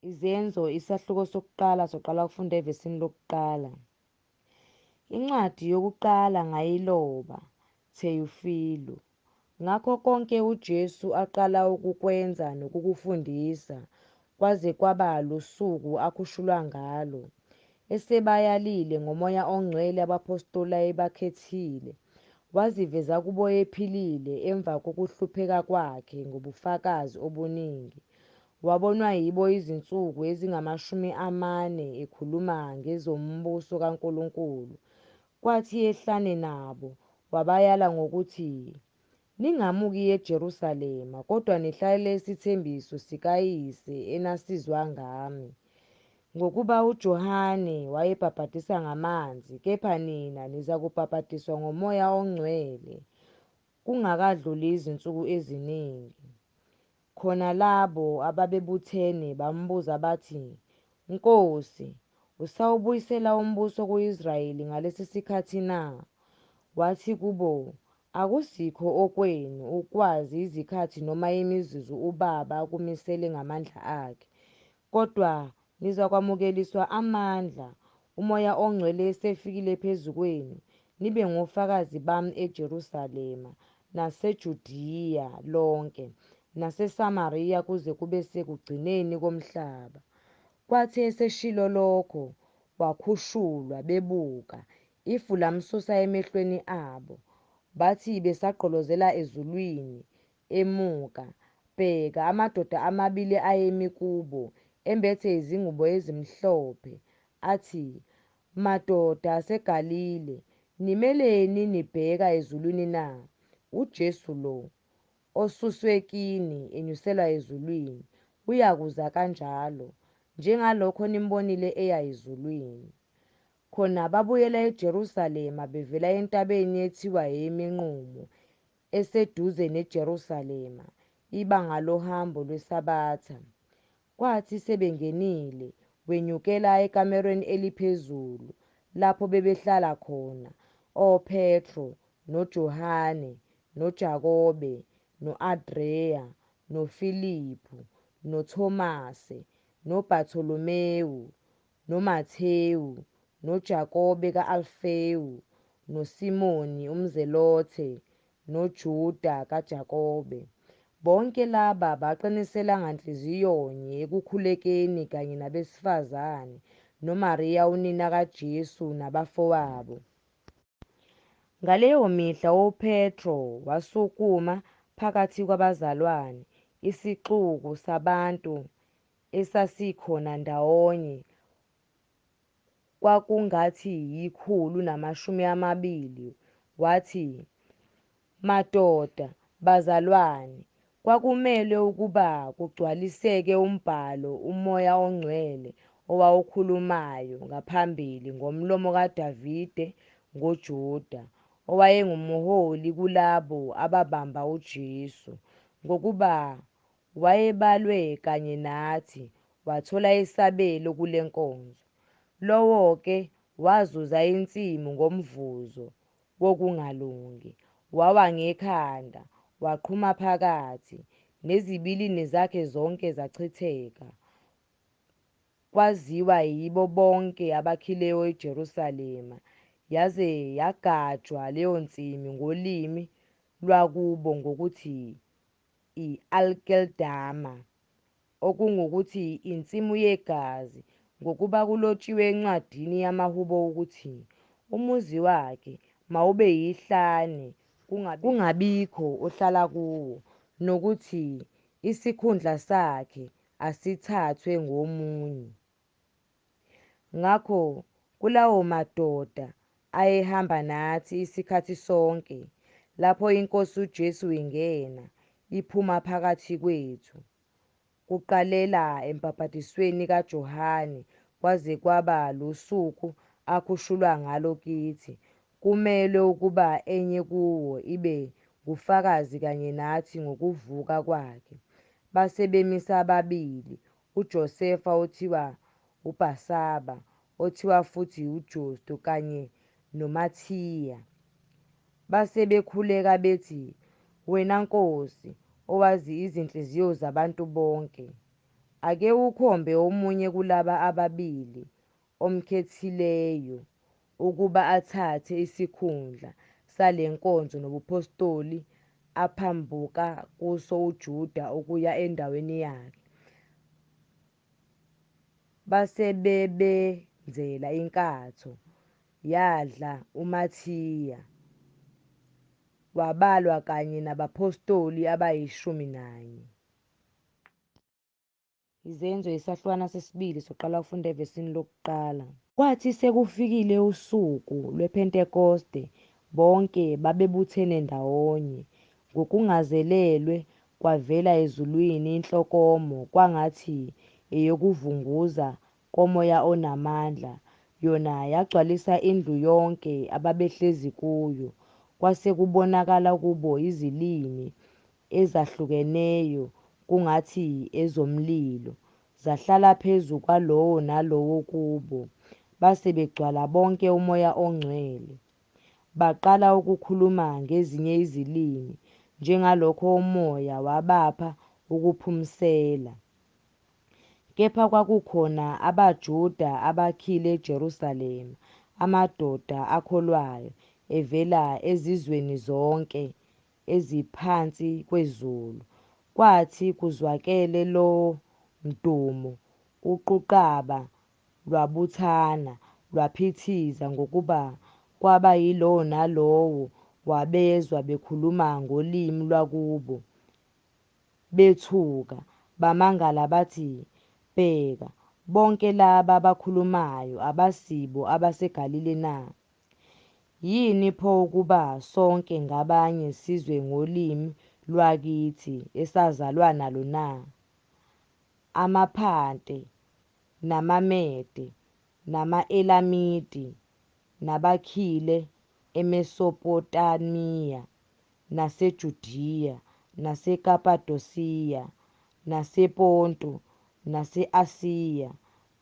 Izenzo, isahluko sokuqala, soqala ukufunda evesini lokuqala. Incwadi yokuqala ngayiloba, Theyofilu, ngakho konke uJesu aqala ukukwenza nokukufundisa, kwaze kwaba lusuku akhushulwa ngalo, esebayalile ngoMoya oNgcwele abaphostoli ayebakhethile, waziveza kubo ephilile emva kokuhlupheka kwakhe ngobufakazi obuningi. Wabonwa yibo izinsuku ezingama-40 ekhuluma ngezombuso kaNkulunkulu. Kwathi ehlane nabo, wabayala ngokuthi, Ningamuki eJerusalema, kodwa nihlalele isithembiso sikaYise enasizwa ngami. Ngokuba uJohane wayebhabhadisa ngamanzi, kepha nina nizakubhabhadiswa ngoMoya oNgcwele kungakadluli izinsuku eziningi. Khona labo ababebuthene bambuza bathi, Nkosi, usawubuyisela umbuso ku-Israyeli ngalesi sikhathi na? Wathi kubo, Akusikho okwenu ukwazi izikhathi noma imizuzu uBaba akumisele ngamandla akhe. Kodwa nizakwamukeliswa amandla, uMoya oNgcwele esefikile phezu kwenu, nibe ngofakazi bami eJerusalema, naseJudiya lonke, naseSamariya kuze kube sekugcineni komhlaba. Kwathi eseshilo lokho, wakhushulwa bebuka, ifu lamsusa emehlweni abo. Bathi besagqolozela ezulwini, emuka, bheka, amadoda amabili ayemi kubo, embethe izingubo ezimhlophe, athi, Madoda aseGalile, nimeleni nibheka ezulwini na? UJesu lo, osuswe kini enyuselwa ezulwini, uyakuza kanjalo, njengalokho nimbonile eya ezulwini. Khona babuyela eJerusalema bevela entabeni ethiwa eyemiNqumo, eseduze neJerusalema, ibanga lohambo lwesabatha. Kwathi sebengenile, wenyukela ekamerweni eliphezulu, lapho bebehlala khona, oPetro, noJohane, noJakobe, no-Andreya, noFiliphu, noThomase, noBartholomewu, noMathewu, noJakobe ka-Alfewu, noSimoni umZelothe, noJuda kaJakobe. Bonke laba baqinisela nganhliziyonye ekukhulekeni kanye nabesifazane, noMariya unina kaJesu, nabafowabo. Ngaleyo mihla uPetro wasukuma phakathi kwabazalwane, isixuku sabantu esasikhona ndawonye kwakungathi yi-120, wathi, Madoda, bazalwane, kwakumelwe ukuba kugcwaliseke umbhalo uMoya oNgcwele owawukhulumayo ngaphambili ngomlomo kaDavide ngoJuda, owayengumholi kulabo ababamba uJesu, ngokuba wayebalwe kanye nathi, wathola isabelo kule nkonzo. Lowo-ke wazuza insimu ngomvuzo wokungalungi, wawa ngekhanda, waqhuma phakathi, nezibilini zakhe zonke zachitheka. Kwaziwa yibo bonke abakhileyo eJerusalema, yaze yagajwa leyo nsimi ngolimi lwakubo ngokuthi i-Alkeldama, okungukuthi, Insimu Yegazi, ngokuba kulotshiwe encwadini yamaHubo ukuthi, Umuzi wakhe mawube yihlane, kungabikho ohlala kuwo, nokuthi, Isikhundla sakhe asithathwe ngomunye. Ngakho kulawo madoda ayehamba nathi isikhathi sonke, lapho iNkosi uJesu ingena, iphuma phakathi kwethu, kuqalela embhabhadisweni kaJohane kwaze kwaba lusuku akhushulwa ngalo kithi, kumelwe ukuba enye kuwo ibe ngufakazi kanye nathi ngokuvuka kwakhe. Base bemisa ababili, uJosefa othiwa uBarsaba, othiwa futhi uJustu, kanye noMathiya. Base bekhuleka bethi, Wena Nkosi, owazi izinhliziyo zabantu bonke. Ake ukhombe omunye kulaba ababili omkhethileyo ukuba athathe isikhundla sale nkonzo nobuphostoli aphambuka kuso uJuda ukuya endaweni yakhe. Base bebenzela inkatho, yadla uMathiya, wabalwa kanye nabaphostoli abayishumi nanye. Izenzo isahlukwana sesibili soqala ukufunda evesini lokuqala. Kwathi sekufikile usuku lwePhentekoste, bonke babebuthene ndawonye. Ngokungazelelwe kwavela ezulwini inhlokomo kwangathi eyokuvunguza komoya onamandla, yona yagcwalisa indlu yonke ababehlezi kuyo. Kwase kubonakala kubo izilimi ezahlukeneyo kungathi ezomlilo, zahlala phezu kwalowo nalowo kubo. Base begcwala bonke uMoya oNgcwele, baqala ukukhuluma ngezinye izilimi njengalokho uMoya wabapha ukuphumsela. Kepha kwakukhona abaJuda abakhile eJerusalema, amadoda akholwayo evela ezizweni zonke eziphansi kwezulu. Kwathi kuzwakele lowo mdumo, uquqaba lwabuthana, lwaphithiza, ngokuba kwaba yilowo nalowo wabezwa bekhuluma ngolimi lwakubo. Bethuka, bamangala bathi, Bheka, bonke laba abakhulumayo abasibo abaseGalile na? Yini pho ukuba sonke ngabanye sizwe ngolimi lwakithi esazalwa nalo na? AmaPhante, namaMede, nama-Elamiti, nabakhile eMesopotamiya, naseJudiya, naseKapadosiya, nasePontu, nase-Asiya,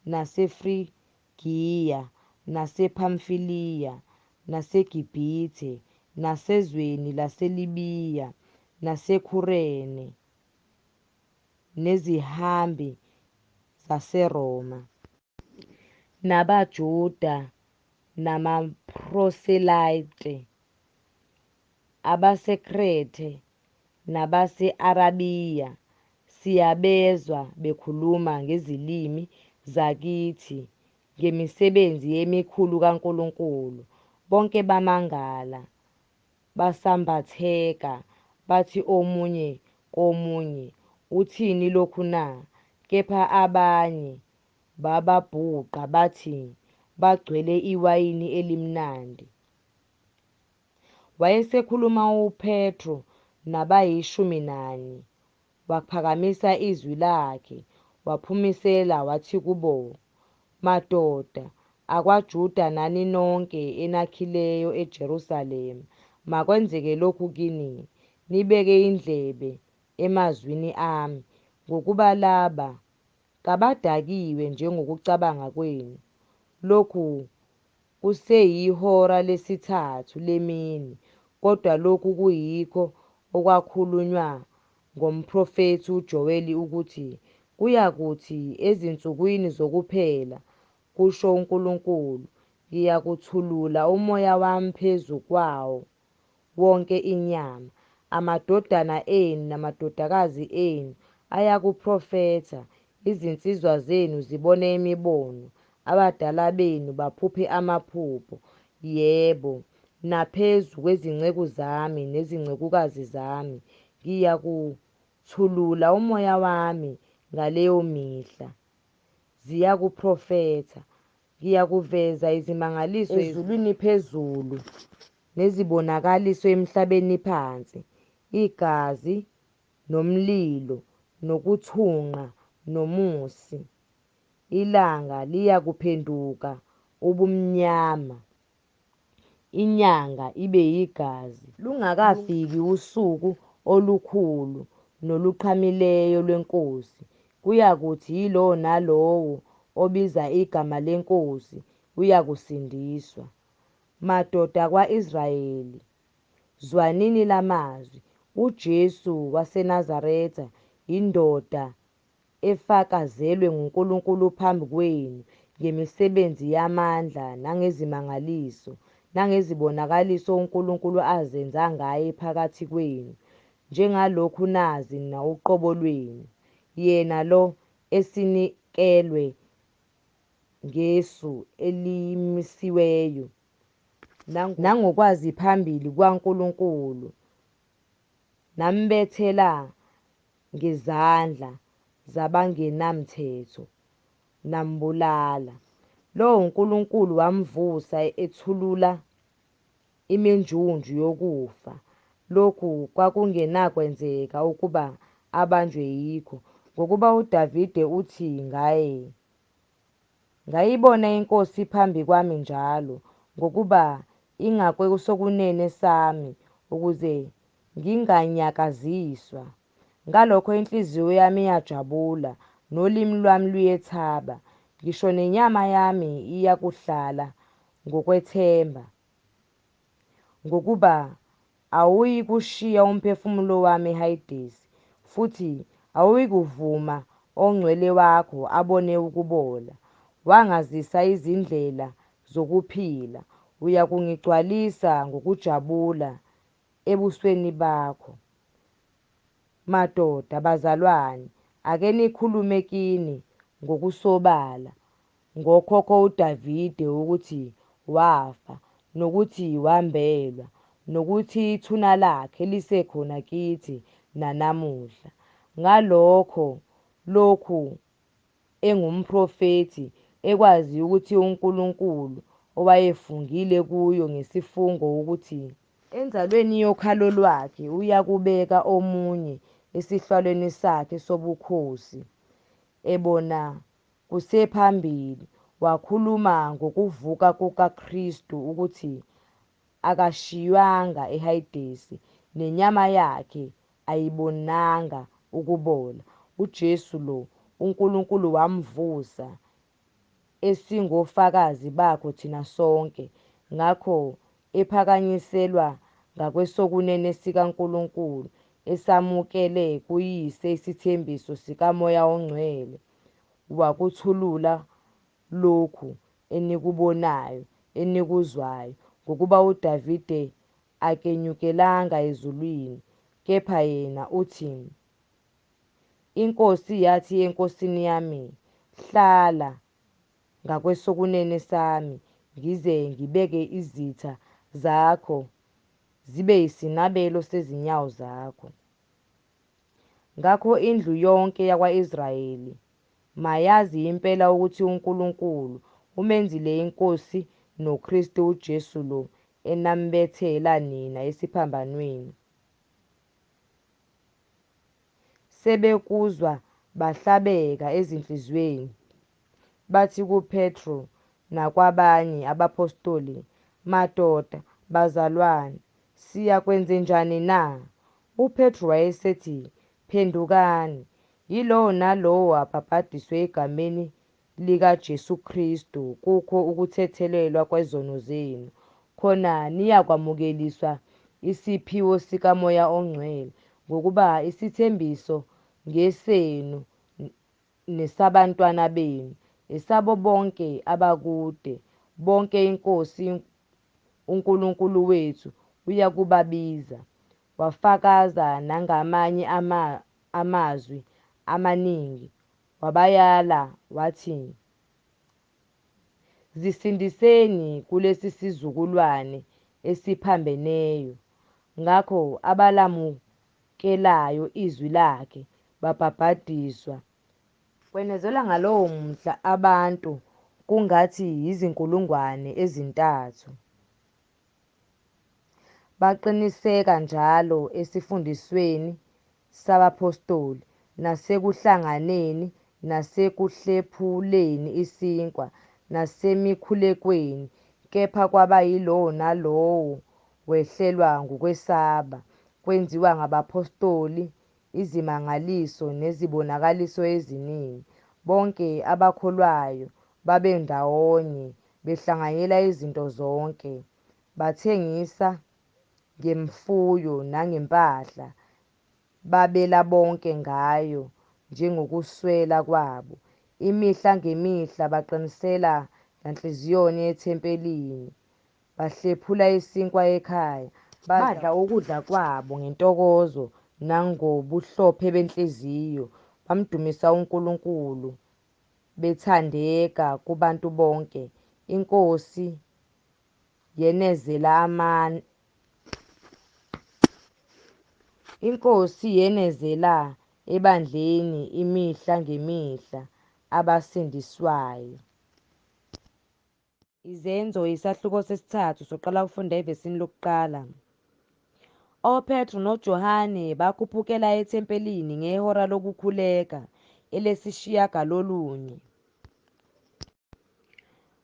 naseFrigiya, nasePhamfiliya, naseGibhithe, nasezweni laseLibiya, naseKhurene, nezihambi zaseRoma, nabaJuda namaProselite, abaseKrethe nabase-Arabiya, siyabezwa bekhuluma ngezilimi zakithi ngemisebenzi emikhulu kaNkulunkulu. Bonke bamangala, basambatheka, bathi omunye komunye, Uthini lokhu na? Kepha abanye bababhuqa, bathi, Bagcwele iwayini elimnandi. Wayesekhuluma uPetru nabayishumi nanye, waphakamisa izwi lakhe, waphumisela, wathi kubo, Madoda akwaJuda nani nonke enakhileyo eJerusalema, makwenzeke lokhu kini, nibeke indlebe emazwini ami, ngokuba laba kabadakiwe njengokucabanga kwenu, lokhu kuseyihora lesithathu lemini, kodwa lokhu kuyikho okwakhulunywa ngomprofethi uJoweli ukuthi, Kuyakuthi ezinsukwini zokuphela, kusho uNkulunkulu, ngiyakuthulula uMoya wami phezu kwawo wonke inyama, amadodana enu namadodakazi enu ayakuprofetha, izinsizwa zenu zibone imibono, abadala benu baphuphe amaphupho, yebo, naphezu kwezinceku zami nezincekukazi zami ngiyakuthulula uMoya wami ngaleyo mihla, ziyakuprofetha. Ngiyakuveza izimangaliso ezulwini phezulu nezibonakaliso emhlabeni phansi, igazi, nomlilo, nokuthunqa, nomusi. Ilanga liyakuphenduka ubumnyama, inyanga ibe yigazi, lungakafiki usuku olukhulu noluqhamileyo lweNkosi. Kuyakuthi yilowo nalowo obiza igama leNkosi uyakusindiswa. Madoda akwa-Israyeli, zwanini la mazwi, UJesu waseNazaretha, indoda efakazelwe nguNkulunkulu phambi kwenu ngemisebenzi yamandla nangezimangaliso nangezibonakaliso uNkulunkulu azenza ngaye phakathi kwenu, njengalokhu nazi nina uqobo lwenu. Yena lo esinikelwe ngesu elimisiweyo nangokwazi phambili kukaNkulunkulu, nambethela ngezandla zabangenamthetho, nambulala. Lowo uNkulunkulu wamvusa ethulula iminjunju yokufa. Lokhu kwakungenakwenzeka ukuba abanjwe yikho, ngokuba uDavide uthi ngaye, Ngayibona iNkosi phambi kwami njalo, ngokuba ingakwesokunene sami, ukuze nginganyakaziswa. Ngalokho inhliziyo yami iyajabula, nolimi lwami luyethaba, ngisho nenyama yami iyakuhlala ngokwethemba. Ngokuba awuyikushiya umphefumulo wami eHayidesi, futhi awuyikuvuma oNgcwele wakho abone ukubola. Wangazisa izindlela zokuphila, uyakungigcwalisa ngokujabula ebusweni bakho. Madoda, bazalwane, ake nikhulume kini ngokusobala ngokhokho uDavide ukuthi wafa, nokuthi wambelwa, nokuthi ithuna lakhe lisekhona kithi nanamuhla. Ngalokho lokhu engumprofethi, ekwazi ukuthi uNkulunkulu owayefungile kuyo ngesifungo ukuthi, enzalweni yokhalo lwakhe uyakubeka omunye esihlalweni sakhe sobukhosi, ebona kusephambili, wakhuluma ngokuvuka kukaKristu ukuthi akashiywanga eHayidesi, nenyama yakhe ayibonanga ukubola. UJesu lo uNkulunkulu wamvusa, esingofakazi bakho thina sonke. Ngakho ephakanyiselwa ngakwesokunene sikaNkulunkulu, esamukele kuYise isithembiso sikaMoya oNgcwele, wakuthulula lokhu enikubonayo, enikuzwayo. Ngokuba uDavide akenyukelanga ezulwini, kepha yena uthi, INkosi yathi eNkosini yami, Hlala ngakwesokunene sami, ngize ngibeke izitha zakho zibe yisinabelo sezinyawo zakho. Ngakho indlu yonke yakwa-Israyeli mayazi impela ukuthi uNkulunkulu umenzile iNkosi noKristu uJesu lo enambethela nina esiphambanweni. Sebekuzwa bahlabeka ezinhliziyweni, bathi kuPetru nakwabanye abaphostoli, Madoda, bazalwane, siyakwenzenjani na? UPetru wayesethi, Phendukani, yilowo nalowo abhabhadiswe egameni likaJesu Kristu kukho ukuthethelelwa kwezono zenu, khona niyakwamukeliswa isiphiwo sikaMoya oNgcwele. Ngokuba isithembiso ngesenu nesabantwana benu, esabo bonke abakude, bonke iNkosi uNkulunkulu wethu uyakubabiza. Wafakaza nangamanye amazwi amaningi, wabayala wathi, Zisindiseni kulesi sizukulwane esiphambeneyo. Ngakho abalamukelayo izwi lakhe babhabhadiswa. Kwenezelwa ngalowo mhla abantu kungathi yizinkulungwane ezintathu. Baqiniseka njalo esifundisweni sabaphostoli, nasekuhlanganeni, nasekuhlephuleni isinkwa, nasemikhulekweni. Kepha kwaba yilowo nalowo wehlelwa ngukwesaba. Kwenziwa ngabaphostoli izimangaliso nezibonakaliso eziningi. Bonke abakholwayo babendawonye, behlanganyela izinto zonke. Bathengisa ngemfuyo nangempahla, babela bonke ngayo njengokuswela kwabo. Imihla ngemihla baqinisela nganhliziyonye ethempelini, bahlephula isinkwa ekhaya, badla ukudla kwabo ngentokozo nangobuhlophe benhliziyo, bamdumisa uNkulunkulu, bethandeka kubantu bonke. INkosi yenezela ebandleni imihla ngemihla abasindiswayo. Izenzo, isahluko sesithathu, soqala ukufunda evesini lokuqala. OPetru noJohane bakhuphukela ethempelini ngehora lokukhuleka, elesishiyagalolunye.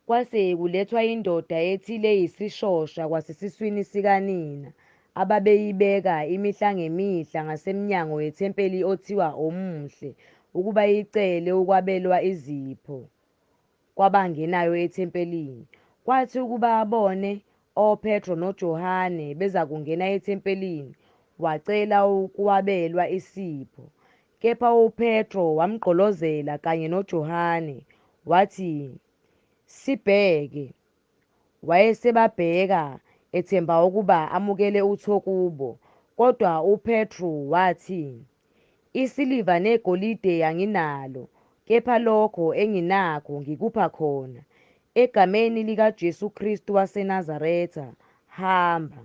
Kwase kulethwa indoda ethile eyisishosha kwasesiswini sikanina, ababeyibeka imihla ngemihla ngasemnyango wethempeli othiwa Omuhle, ukuba icele ukwabelwa izipho kwabangenayo ethempelini. Kwathi ukuba abone oPetru noJohane bezakungena ethempelini, wacela ukwabelwa isipho. Kepha uPetru wamgqolozela kanye noJohane, wathi, Sibheke. Wayesebabheka, ethemba ukuba amukele utho kubo. Kodwa uPetru wathi, Isiliva negolide anginalo, kepha lokho enginakho ngikupha khona. Egameni likaJesu Kristu waseNazaretha, hamba.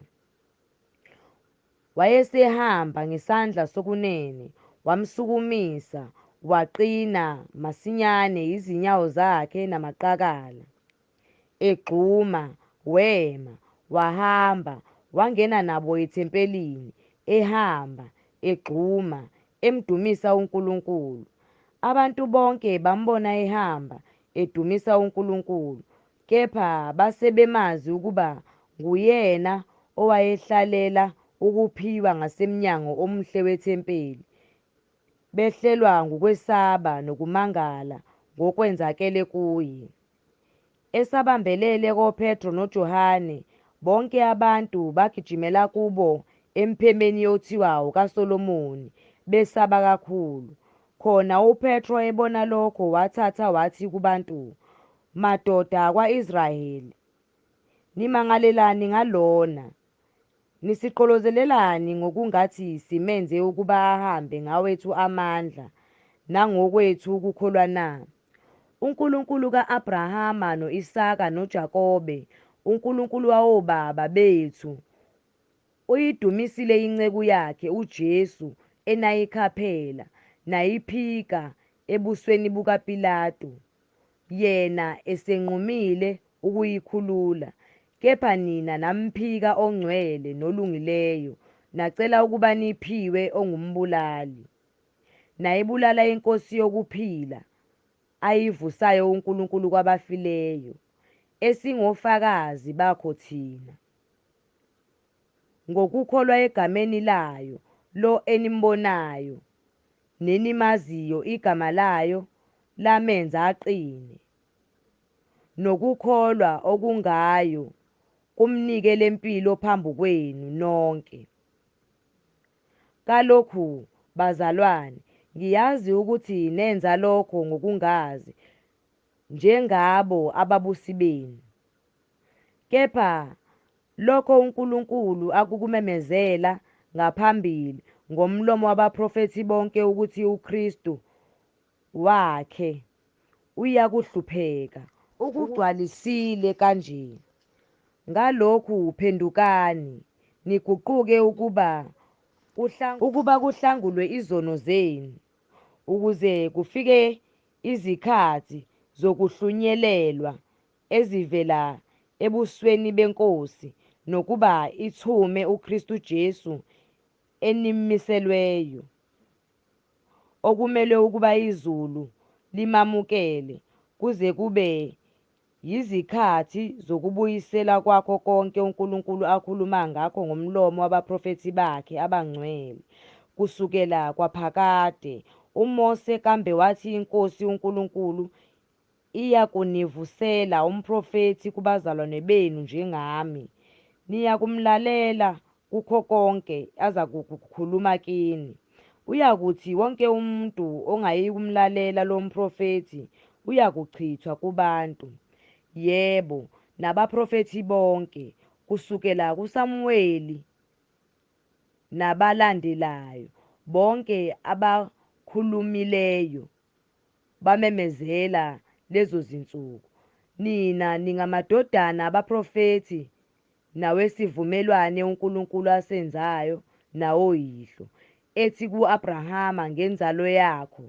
Wayesehamba ngesandla sokunene, wamsukumisa, waqina masinyane izinyawo zakhe namaqakala. Egxuma, wema, wahamba, wangena nabo ethempelini, ehamba, egxuma, emdumisa uNkulunkulu. Abantu bonke bambona ehamba, edumisa uNkulunkulu, kepha base bemazi ukuba nguyena owayehlalela ukuphiwa ngasemnyango omuhle wethempeli, behlelwa ngukwesaba nokumangala ngokwenzakele kuye. Esabambelele koPetru noJohane, bonke abantu bagijimela kubo emphemeni othiwa okaSolomoni, besaba kakhulu. Khona uPetru ebona lokho wathatha wathi kubantu, Madoda akwa-Israyeli, nimangalelani ngalona? Nisiqolozelelani ngokungathi simenze ukuba ahambe ngawethu amandla nangokwethu ukukholwa na? UNkulunkulu ka-Abrahama no-Isaka noJakobe, uNkulunkulu wawobaba bethu, uyidumisile inceku yakhe uJesu enayikhaphela, nayiphika ebusweni bukaPilatu, yena esenqumile ukuyikhulula. Kepha nina namphika oNgcwele noLungileyo, nacela ukuba niphiwe ongumbulali. Nayibulala iNkosi yokuphila, ayivusayo uNkulunkulu kwabafileyo, esingofakazi bakho thina. Ngokukholwa egameni layo lo enimbonayo nenimaziyo igama layo lamenza aqine. Nokukholwa okungayo kumnike lempilo phambi kwenu nonke. Kalokhu, bazalwane, ngiyazi ukuthi nenza lokho ngokungazi, njengabo ababusi benu. Kepha lokho uNkulunkulu akukumemezela ngaphambili ngomlomo wabaprofethi bonke ukuthi uKristu wakhe uyakuhlupheka, ukugcwalisile kanje. Ngalokhu phendukani, niguquke ukuba kuhlangulwe izono zenu, ukuze kufike izikhathi zokuhlunyelelwa ezivela ebusweni beNkosi, nokuba ithume uKristu Jesu enimmiselweyo, okumelwe ukuba izulu limamukele kuze kube yizikhathi zokubuyisela kwakho konke uNkulunkulu akhuluma ngakho ngomlomo wabaprofethi bakhe abangcwele kusukela kwaphakade. UMose kambe wathi iNkosi uNkulunkulu iyakunivusela umprofethi kubazalwane benu njengami, niyakumlalela kukho konke azakukukhuluma kini. Uyakuthi wonke umuntu ongayikumlalela lo mprofethi uyakuchithwa kubantu. Yebo, nabaprofethi bonke, kusukela kuSamuweli nabalandelayo, bonke abakhulumileyo bamemezela lezozinsuku. Nina ningamadodana abaprofethi nawesivumelwane uNkulunkulu asenzayo nawoyihlo, ethi ku-Abrahama, Ngenzalo yakho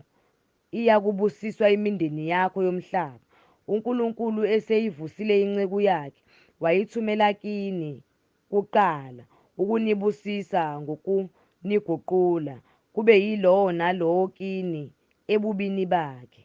iyakubusiswa imindeni yakho yomhlaba. UNkulunkulu eseyivusile inceku yakhe, wayithumela kini kuqala ukunibusisa ngokuniguqula, kube yilowo nalowo kini ebubini bakhe.